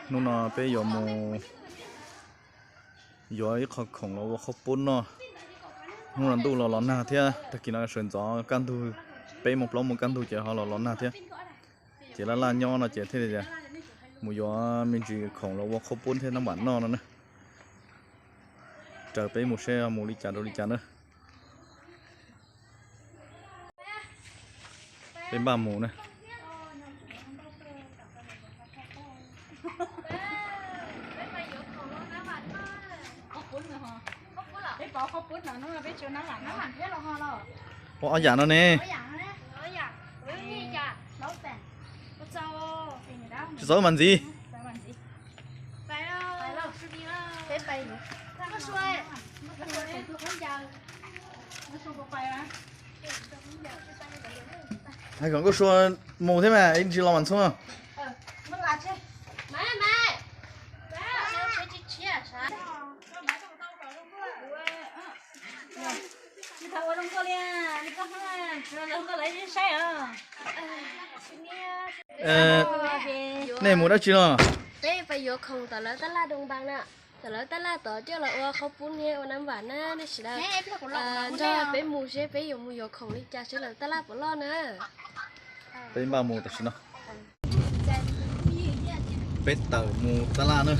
Hnub no peb yuav mus yuav ib qho khoom los ua qhaub poob noj. Hnub no ntuj los los nag thiab, tag kis no sawv ntxov kaj ntug, peb moos plaub moos kaj ntug ces ho los los nag thiab. Ces laj laj nyob no ces thiaj li mus yuav me ntsis khoom los ua qhaub poob thiab nab npam noj no na. Raws peb mus seb mus li cas rau li cas na. Peb npaj mus na. Ua ob yam no ne. Tsis txhob mas ntxiv. Hais kom Nkauj Sua mus thiab mas ib ntsis los mas ntxhua. Nej mus dab tsi no? Peb pais yuav khoom tom lawv tab laj Doo Npas na. Tom lawv tab laj tod coj los ua qhaub poob thiab ua nab npam na, nej sawv daws nrog peb mus seb peb yuav mus yuav khoom li cas seb lawv tab laj puas loj na. Peb npaj mus tam sim no. Peb tawm mus tab laj na.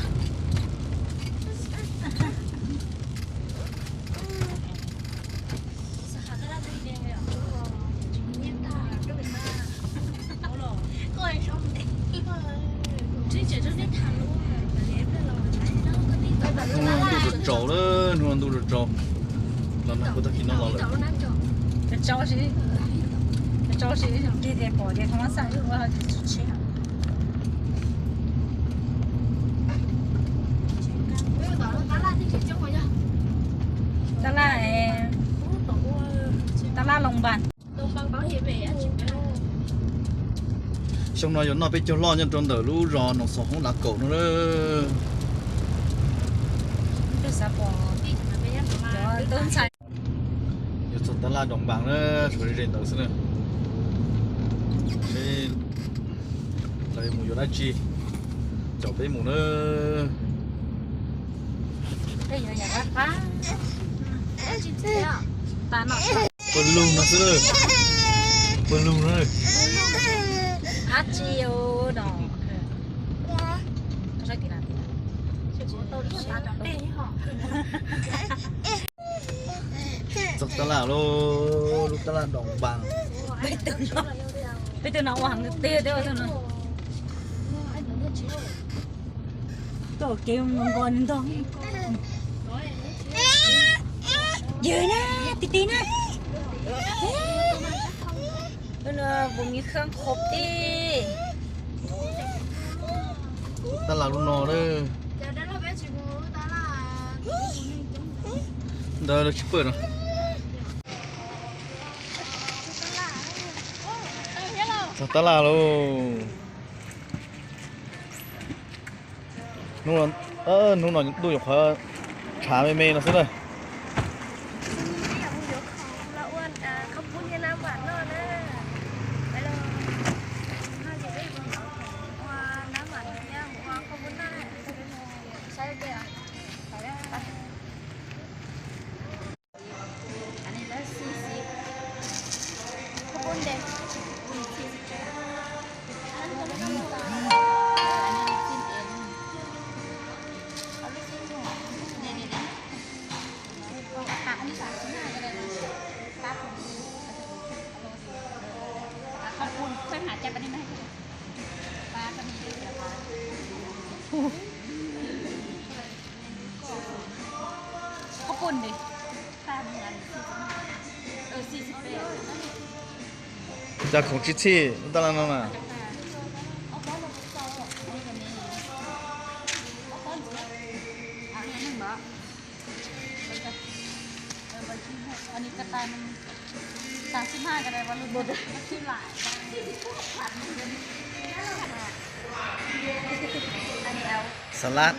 Hnub no ntuj tsaus tsaus lawm, hnub no ntuj tsaus tsaus. Los nag kuj tag kis no los lawm. Tab laj, tab laj Loos Npas. Xyoo no yuav noj peb caug loj nyob rau ntawm lub zos Noom Xos Hoob Lav Kaum no lawm. Yuav txog tab laj Doos Npas na, tshuav ze ntawd xwb na. Peb lawv mus yuav dab tsi, caum peb mus na. Pawg lug no xwb, pawg lug no. Txog tab laj lauj, lub tab laj Doos Npas. Peb tug no ua heev tiag tiag tus no. Tuaj kev nqos ntog. Yawg na, ti ti na. Lub no vum mi khab qhob tij. Tab laj lub no na. Ntawd lawv tsis pawj no. Txog tab laj lauj. Hnub no ntuj nyuam qhuav tshav me me no xwb na. Qhob poob diam. Cas khoom tsis txhij tab laj no na. Xas lab.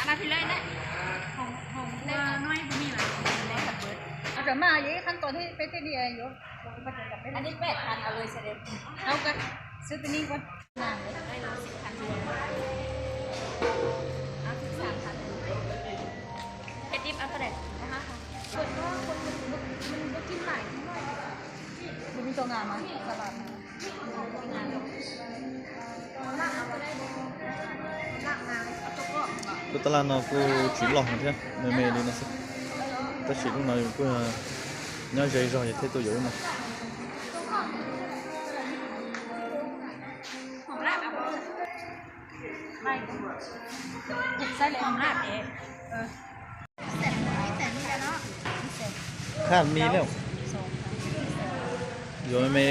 Mas phi lawv na, hom ua no peb mus li mas, rau mas yog ib qhab tos thiab peb thiaj li yuav. Antes peb tham a lawv xwb, xwb peb nim kuv. Kuj taj laj no kuj tsis loj heev thiab, me me li no xwb. Tab sis lub no kuj nyob ze zog yog thiaj tuaj yuav lub no. Khab me li, yuav me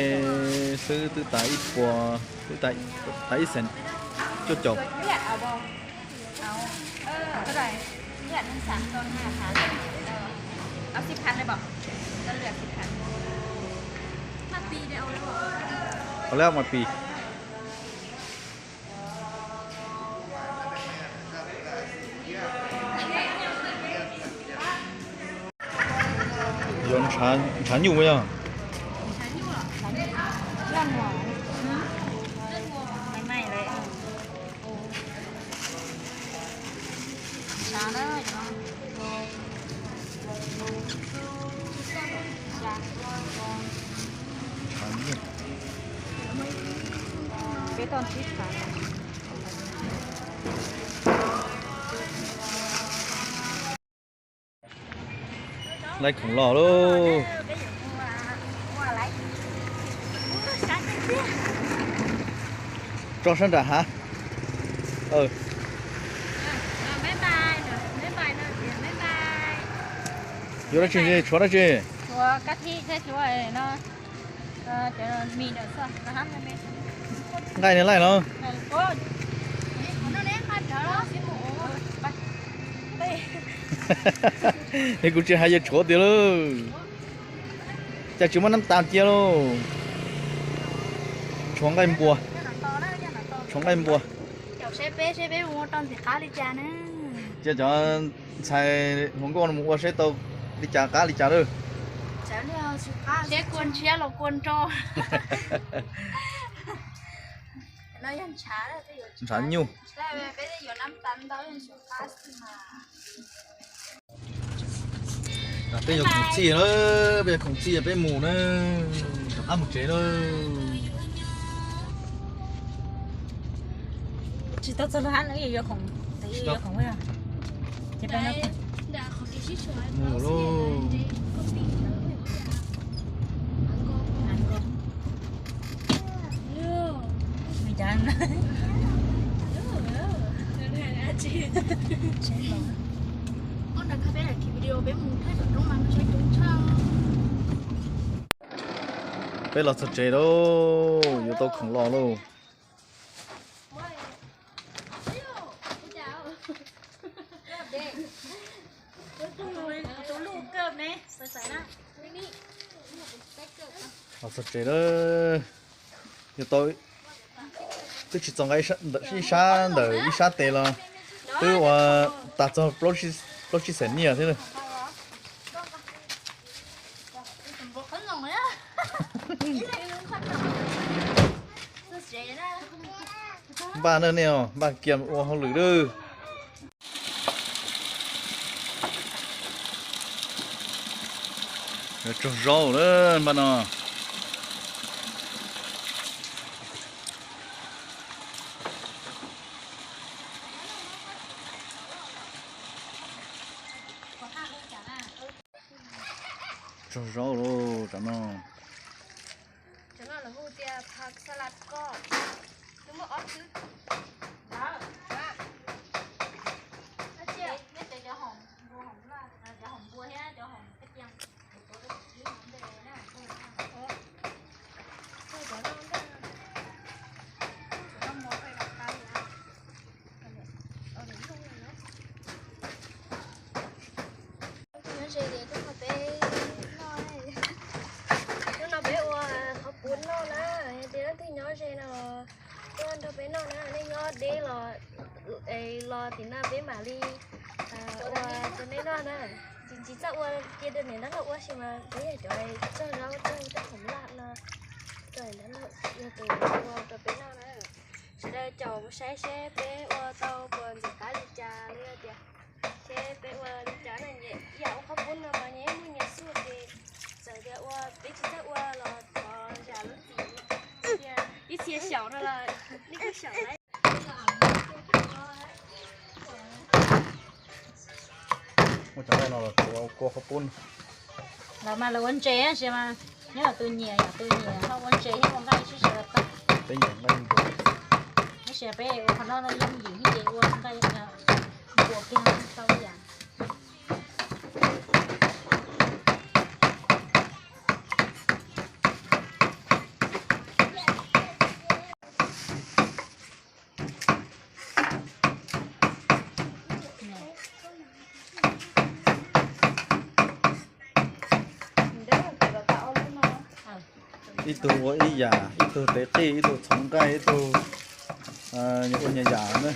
xwb twb tas ib puas, twb tas ib xees cuaj caum. Au lab mas pis. Yuav ntshav nyuj puas yog? Laij khoom los lauj. Tso sab nram hav. Yuav dab tsi, tshuav dab tsi? Nqaij niag laij los? Es kuv tsis hais yawg tshuav tiag lauj. Cas tsis muab nab tas cia lauj. Tshuav nqaij npua. Tshuav nqaij npua. Cia cov ntxhais hluas nkauj no mus ua seb tau li cas qab li cas lawm. Seb kua ntshiab los kua nro. Ntshav nyuj. Peb yuav khoom txhij na, peb yuav khoom txhij peb mus na, rov qab mus tsev na. Tsis tau txog lub hab no yuav khoom, yuav khoom. Mus lauj. Peb los txog tsev lauj, yuav tau khoom los lauj. Los txog tsev lawm, yuav tau, twb tsis txaus nqa ib sab ntawm ib sab tes los twb ua tas txog plaub tsib xees nyiaj thiab lawm. Npaj na nej os, npaj kiag ua hauj lwm lawm. Tsaug zog lawm npaj no. Tsaug zog lawm tam no. Cov no lawv hu tias phaj xas las koj, twb muaj ob xwb. Cov hoom npua thiab cov hoom kab cia. Nyob ze tias hnub no peb noj, hnub no peb ua qhov puv noj na, yog tias leej twg nyob ze no los Nej nyob deb los, los tim no peb mam li ua rau nej noj na. Tsis txhob ua cia rau niam dab laug ua, tab sis mas peb yog cov txog zaub txog cov khoom laj no, rau niam dab laug yog tus ua rau peb noj na. Sawv daws caum saib seb peb ua tau puas ntxim qab li cas, los yog tias seb peb ua li cas na. Ib yam ua qhob pub no mas nyias muaj nyias xub ces txawm tias ua peb tsis txawj ua los thov zam lub txim, ib txhia xyaum no los nej kuj xyaum lawm. Ua cov no los kua qhob pub no. Lawv mas lawv ua ntses tab sis mas nyob tus nyiam yom, tus nyiam ho ua ntses thiab ua nqaij sib sawv tau. Peb nyiam nqaij ntuas. Tab sis peb ua qhov no no yooj yim thiab ces ua nqaij ntuas kiag tau ib yam. Ib tug ua ib yam, ib tug tev qij, ib tug txhoov nqaij, ib tug ua nyias yam na.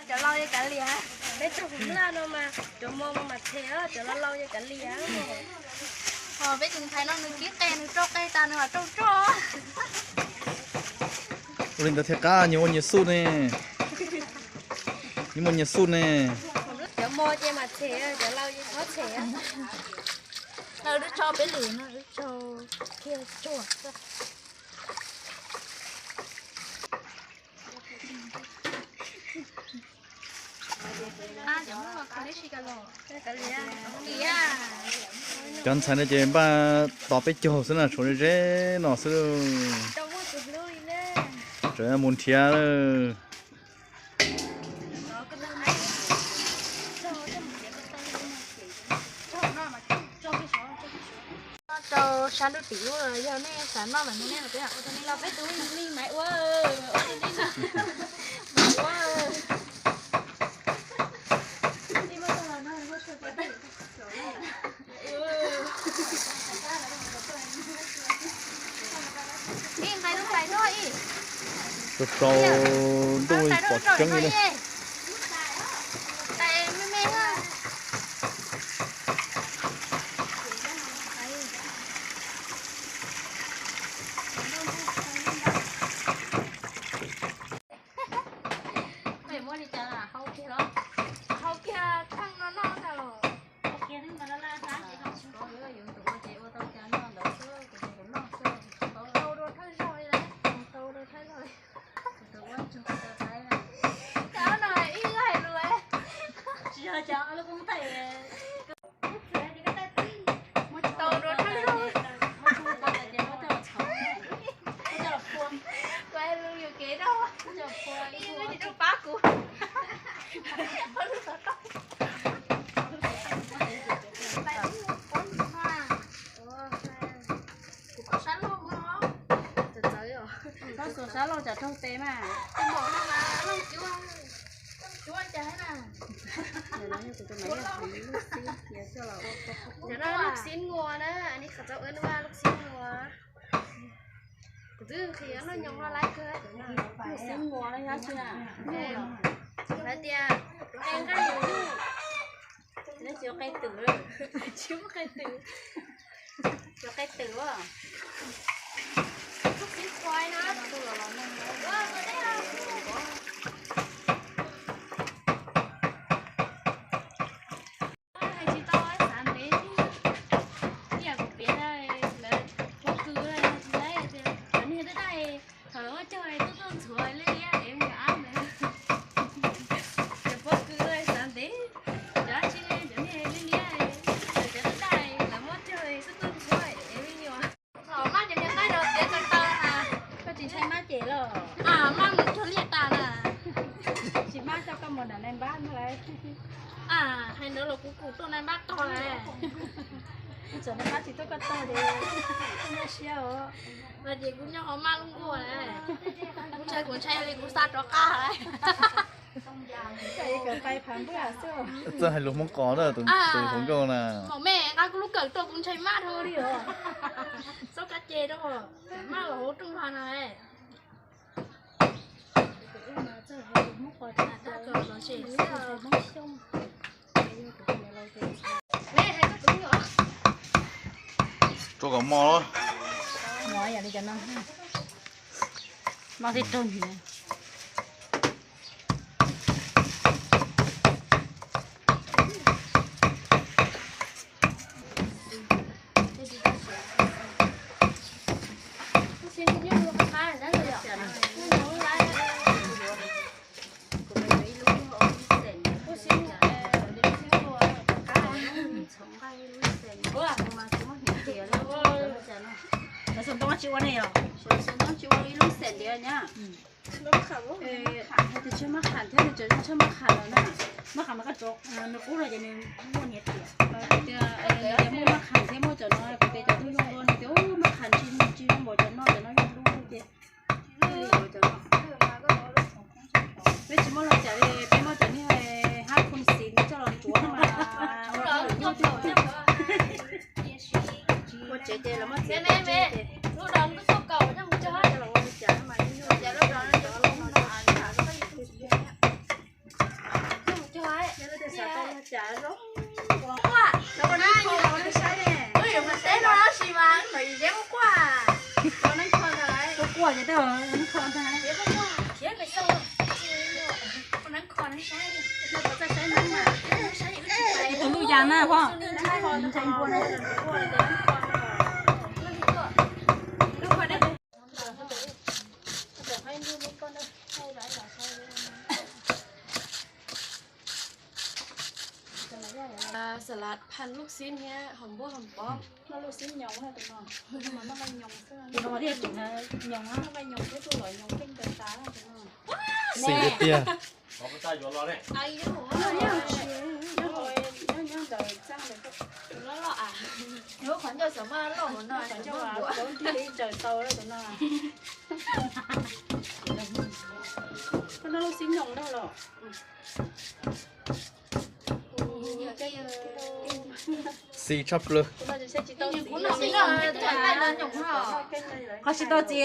Cov laus yeej kav liam, peb tug hluas nraug no mas cov mos mas mas tshem, cov laus laus yeej kav liam. Ho peb tus ntxhais no nws kib qe, nws rau qe tas nws mam rau roj. Ua li ntawd thiaj qab, nyias ua nyias xuj ne. Nyias muaj nyias xuj ne. Cov mos ces mas tshem, cov laus ces txhob tshem. Lawv twb tso peb lwm no, twb tso kiag tsuag xwb. Cov ntxhais no ces npaj tos peb caug xwb na, tshuav ze ze no xwb. Tseem mus nrhiav lawm. Rau sab ntuj tim ub, yog nej xav noj mas nej los peb ua rau nej, los peb tus me maiv ua, ua rau nej noj. Maiv ua. Ib nqaij lub nqaij noj ib. Rau rau ntuj pom tseeb li na. Nqaij me me na. Muab li cas hau kiag los? Hau kiag kheej no noj tag los? Hau kiag no laj laj hlab ces ho tsis kov yuav yus tus ua ces ua tau cas noj ntawd xwb, kuv ces kuv noj xwb. Tau dua thawj zaug li, tau dua thawj zaug li. Kuv tus ua tsuag tau tau thaib na. Cov no ib hais lus tsis yog cov lub koob thaij. Tau dua thawj zaug. Kuv hais lus yuam kev rau, ib lub tsis tau pab kuv. Kuv kho sab laug os. Txawv txawv os. Koj xuas sab laug tsam raug tes mas. Tus maum no mas looj cuab, looj cuab cas na. Cov no lub xib nua na, nej qhov txau wb nua lub xib nua. Kuv twb qhia noj nyoos no laib kawg. Lub xib nua no yog tsi na? Lawv tias qe nqaij yus yug. Neb tsis qe twm, tsis qe twm, tsis qe twm. Lub xib khuai na. Hais tsis tau xav ntev, ib yam kuv piav na, lawv pob kws tsis laib, cov niag daj daj, thaum lawv muab cog tuaj tuaj ntxhuav liab liab es me nyuam ab ntawd. Cov pob kws xav ntev, cov dab tsi, cov niag liab liab, cov daj daj lawv muab cog tuaj tuaj ntxhuav es me nyuam. Thaum maj cov niag qaib no tiav tau tau na. Koj tsis ntshai maj cem los? Maj mus cog liaj tas na. Hais ntawd los kuv kuj tuaj naj npab tog lawm. Kuv txawm naj npab tsis tuaj koj tog ces kuj nyuaj siab os. Mas ces kuv nyob qhov maj lub nkuaj lawm. Kuv ntshai, kuv ntshai li kuv xa rov qab lawm. Txawj hais lus Hmoob Qos na tus hluas nkauj na. Maum me nqa kuv lub kawm tuaj kuv ntshai maj dhau li os. Txhob kab ces rau, maj los hauv rooj vag na. Rau kom mos lawm. Mos thiab raug nyiam. Xov tooj tsis ua ne yog? Xov tooj tsis ua ib lub xees ntiav nyab. Tus tshiab maj kham thiab nws tseem zoo tshiab maj kham los na. Maj kham mas koj tso nws qub los ces nws muaj hniav tias, tias muaj maj kham thiab muaj cov no kuv tias cov tub zoo ua nws tias maj kham tsis, tsis zoo npaum cov no, cov no zoo dua ces peb tsis muaj lub cas li, peb muaj cov niag hab phun xis coj los tsuav no mas ua tsev ces los muab txiav tsev ces lub dos kuj tuaj kaum coj mus cog, coj los ua li cas no mas yeej nyuaj, cov lub dos no cov lub no coj mus cog. Coj mus cog, xav tau ua cas zoo. Teb no tab sis mas ntawm yus yeeb quaj, quaj ces tej neeb kho ntag. Tus lub yas na pom. Xas las phaj lub xib thiab hom npub hom pov. Noj lub xib nyoos tus no, noj nqaij nyoos xwb, noj nqaij nyoos thiab tuaj los nyoos keej tas tas tus no. Xis tiag tiag. Nyob ntawm txaj ntawm loj loj a, nyob qhov ncauj xav muaj loj mus no, qhov ncauj tsaws tau tus no. Koj noj lub xib nyoos no los? Xis tshaj plaws. Qhov tsis tau txiv.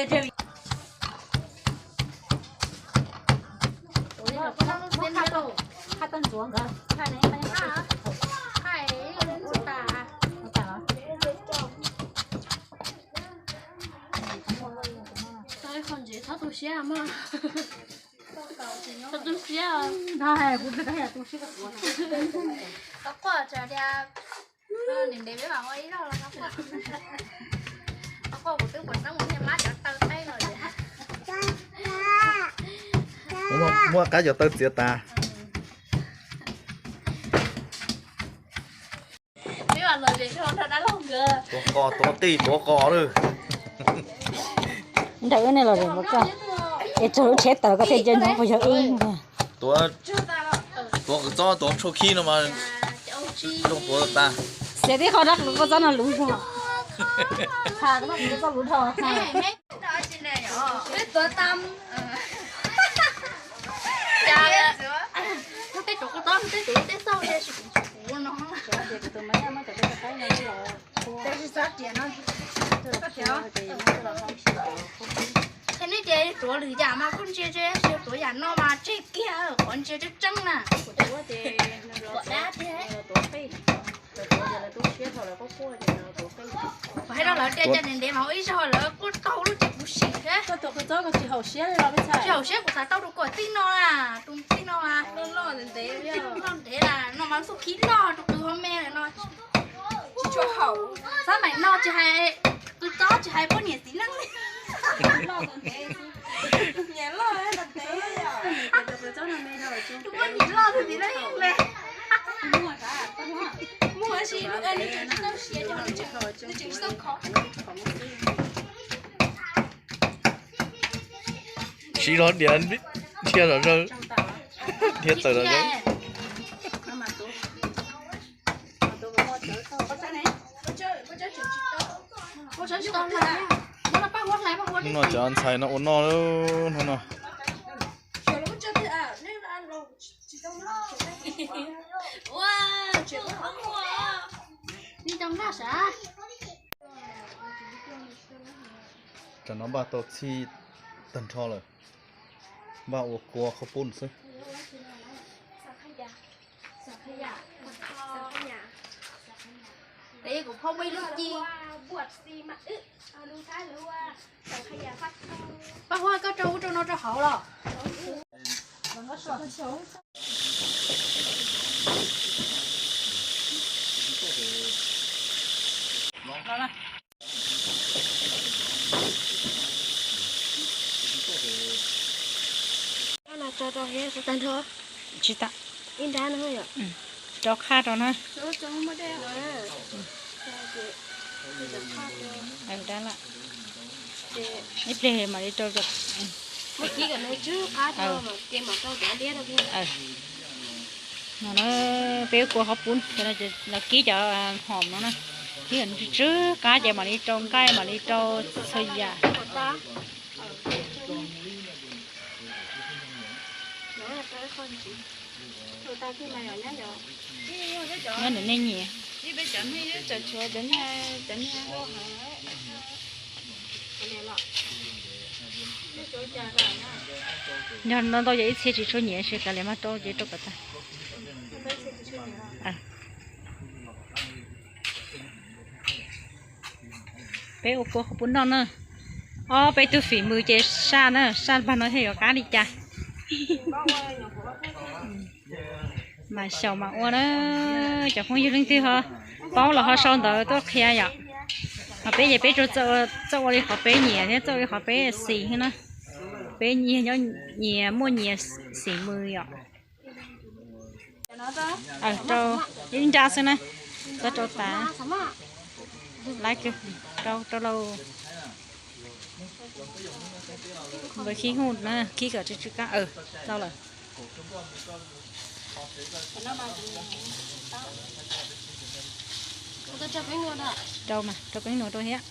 Tau ib qho ntsev txhob tu siab mog. Txhob tu siab. Tau quaj tsam tias ntev ntev peb mam ua ib zaug los tau quaj. Tau quaj kuv twb puas txeeb mus niag mab cov taw qaib los. Muab qab cov taw txiav tas. Tuav qos tuav qij tuav qos lawm. Nrog wb nej los zem npaum koj, es txog lub tsheb tawm koj thiaj nco ntsoov puas yog wb. Tuav, tuav kua txob tuav tshuaj khib no mas zoo tuav tas. Xiav tib qho rab kua txob no luv zog. Peb tuav tam. Hnub tej tuav kua txob hnub tej tuav tej xauj, tab sis kuv tsis kuv no. Tab sis xav tias no, qhia nej tias tuav lwm yam mas kuj ntsia ntsia, tab sis tuav yam no mas tseg kiag, qhov ntsia tseeb tseeb na. Kuv tuav ces nws los tuav, nws los tuav qij, lawv tuav ces lawv tu siab thaum lawv quaj quaj ces nws los tuav qij. Kuv hais rau lawv tias cas ntev ntev mas ua ib zaug lawv quaj tau lub ces kuv sim thiab. Koj tuav kua txob koj tsis haum siab li los me ntxhais? Tsis haum siab, kuv xav tau tus kom tij no na, tus tij no mas loj loj ntev ntev, loj ntev na, no mas xub khib loj rau qws hauv me lawm no. Tsis tshua haum, xab maim no tsis hais, kua txob tsis hais poj niam txiv neej li. Niam loj ntev, tus poj niam loj txiv neej me. Muaj tab sis nws tseem tsis tau siav, nws tseem tsis tau khov. Siv zog diav dhia zom zaws, dhia tawm zom zaws. Hnub no cov ntxhais no ua noj hnub no. Tam no npaj tau txhij tag nrho lawm, npaj ua kua qhaub poob xwb. Paj Huab, koj rau ub rau no rau hauv los? Tsis tas, rau qhaj rau na. Dab lawm, ib pliag mam li rau. No na, peb kua qhaub poob, los kib cov hom no na, kib tsw tsw qab ces mam li rau nqaij, mam li rau txhua yam. Nyob nws nej nyiam. Nyob no ntau yog ib txhia tsis tshua nyiam, tsis kav liam mas rau ces rau kom tag. Peb ua kua qhaub poob noj na. Ob peb tug fim mws ces saj na, saj npag no thiaj yuav qab li cas. Mas xyaum mas ua na, cov phooj ywg leej twg ho paub los ho sau ntawv tuaj qhia yom. Ho peb ces peb tsuas txawj ua li qhov peb nyiam thiab txawj ua li qhov peb xis xwb na. Peb nyias nyob nyias muaj nyias xim mws yom. Rau ib nra xwb na, txhob rau tas. Laiv kawg, rau rau lauj. Npawg khib hu na, khib kom tsw tsw kab, tau lawm. Rau mas, rau peb nus rau thiab.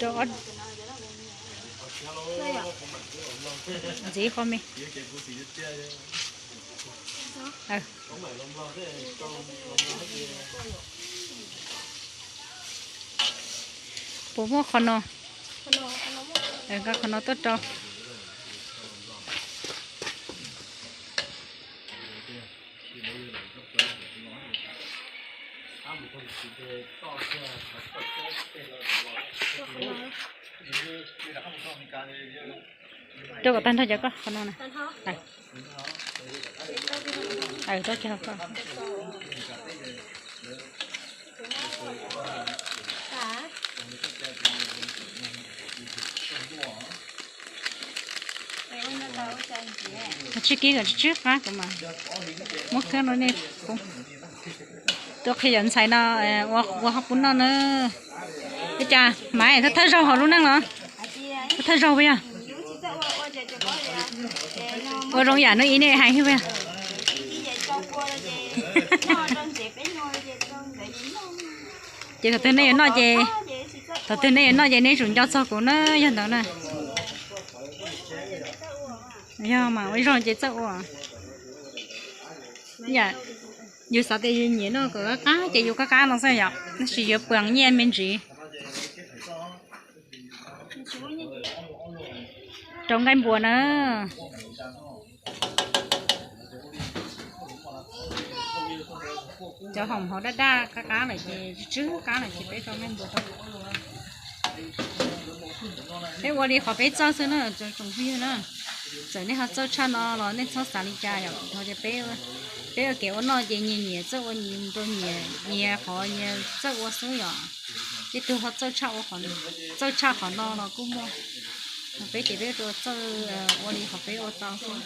Rau ob ntxiv qhov me. Puas muaj qhov no? Nqa qhov no tuaj rau. Rau kom tag nrho cov koj qhov no na. Rau cov koj. Tswb kib kom tsw tsw qab kuv mas muab khawb no nej. Tuaj qhia cov ntxhais no ua qhaub poob noj na. Ua cas Maiv thawj thawj zaug hauv lub neej los? Thawj thawj zaug puas yog? Ua zoo yam no ib nej hais xwb puas yog? Ces thaum twg nej yuav noj ces, thaum twg nej yuav noj ces nej tsum nco txog kuv na, yog ntawd na. Yog mas ua zoo ces txawj ua. Yam yus xav tias yus nyiam noj kom qab qab ces yus qab qab no xwb yom, tab sis yuav pua nyiaj me ntsis. Rau nqaij npua na. Cov hoom hauv daj daj qab qab lawm ces tsw tsw qab lawm ces peb rau nqaij npua rau. Peb ua li qhov peb txawj xwb na tsoom phooj ywg na. Txawm nej ho txawj tshaj no los nej txhob xav li cas yom, ho tias peb, peb ua kev ua noj ces nyias nyias txawj ua, nyias rau nyias, nyias qhov nyias txawj ua xwb yom. Tej tug ho txawj tshaj ua qhov, txawj tshaj qhov no los kuj muaj. Peb ces peb rau txawj ua li qhov peb ua tau xwb.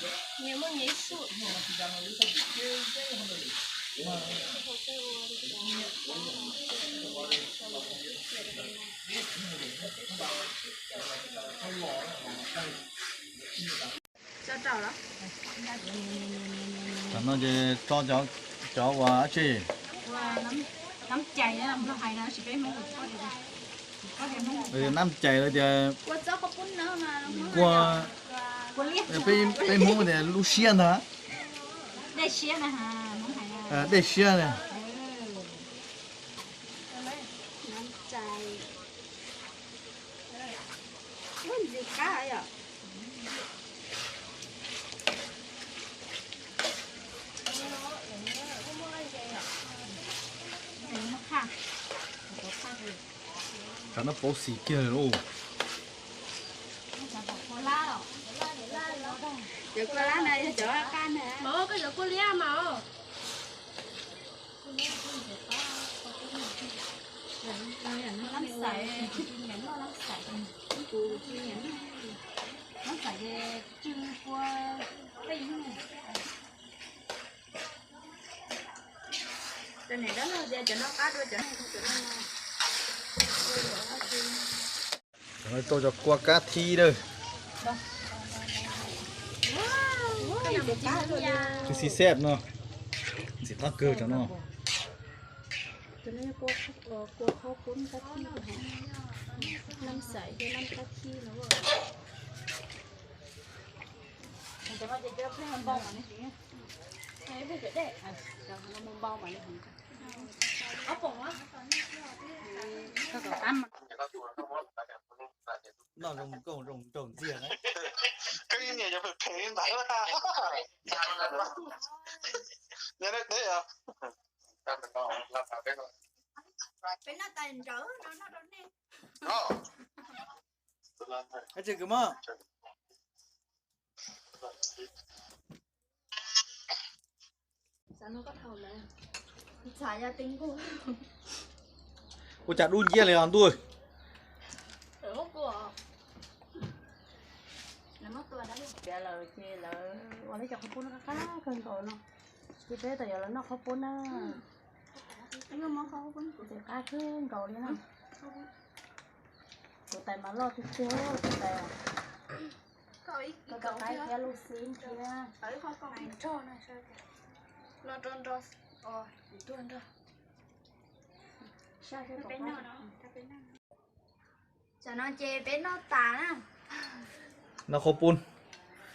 Tam no ces tso cov uas dab tsi? Nab cais lawv tias kua, peb Hmoob tias lub siab ntag. Dej siab na. Cov no pauv xim kiag lauj. Cov no tau cov kua kab thib lawm. Twb xib xeb no, ntxim qab kawg cov no. Noj zoo mus koj zoo nraug ntxiag na. Koj niam yuav phem phem ntawd. Nyob deb deb os. Hab tsi kws mog. Ua cas dub nciab li os ntuj. Lawv ua li cov qhov pub no qab kawg nkaus no. Ces peb tas yuav los noj qhov pub na. Ntxim qab kawg nkaus li na. Tus tais mas loj tiag tiag tus tais. Tus tais thiab lub xib thiab. Tam no ces peb noj tas na. Noj qhov pub.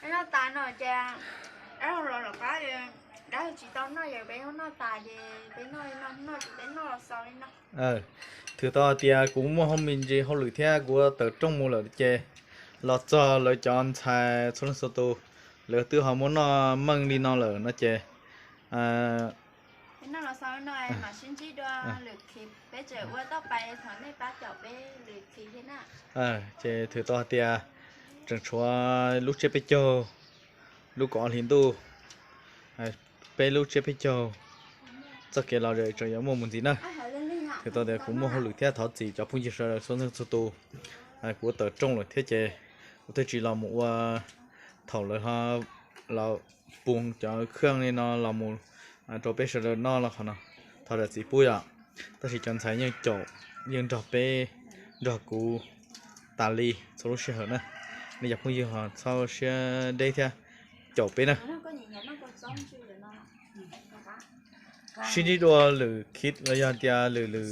Peb noj tas no ces dab laug los lawm qab, dab laug tsis tau noj, yog peb noj tas ces peb noj li no, noj ces peb noj los xaus li no. Thwm tau hais tias kuv muaj hauj lwm ntsis hauj lwm thiab kuv tawm rooj mus lawm ces los txog lawv cov ntxhais txhua leej txhua tus, lawv twb ho muab noj meej li no lawm no ces Peb noj los xaus no mam sib ntsib dua lwm khis, peb tseem ua toj pais thaum nej pab caum peb lwm khis thiab na. Ces thwm tau hais tias tseem tshuav lub tsiab peb caug, lub kaum ob hlis ntuj, peb lub tsiab peb caug txoj kev lom zem tseem yuav muaj mus ntxiv na. Thwm tau tias kuv muaj hauj lwm thiab thov txim cov phooj ywg sawv daws txhua leej txhua tus. Kuv tawm rooj lawm thiab ces kuv thiaj tsis los mus ua thaum lawv ho los pus cov khaj li no los mus rau peb sawv daws noj los qhov no. Thov zam txim pub yom. Tab sis cov ntxhais yeej caum, yeej nrog peb, nrog kuv tas li txhua lub sij hawm na. Nej cov phooj ywg ho txhob siab deb thiab caum peb na. Sib ntsib dua lwm khis los yog tias lwm lwm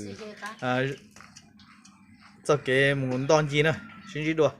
txoj kev mus ntoj ncig na. Sib ntsib dua.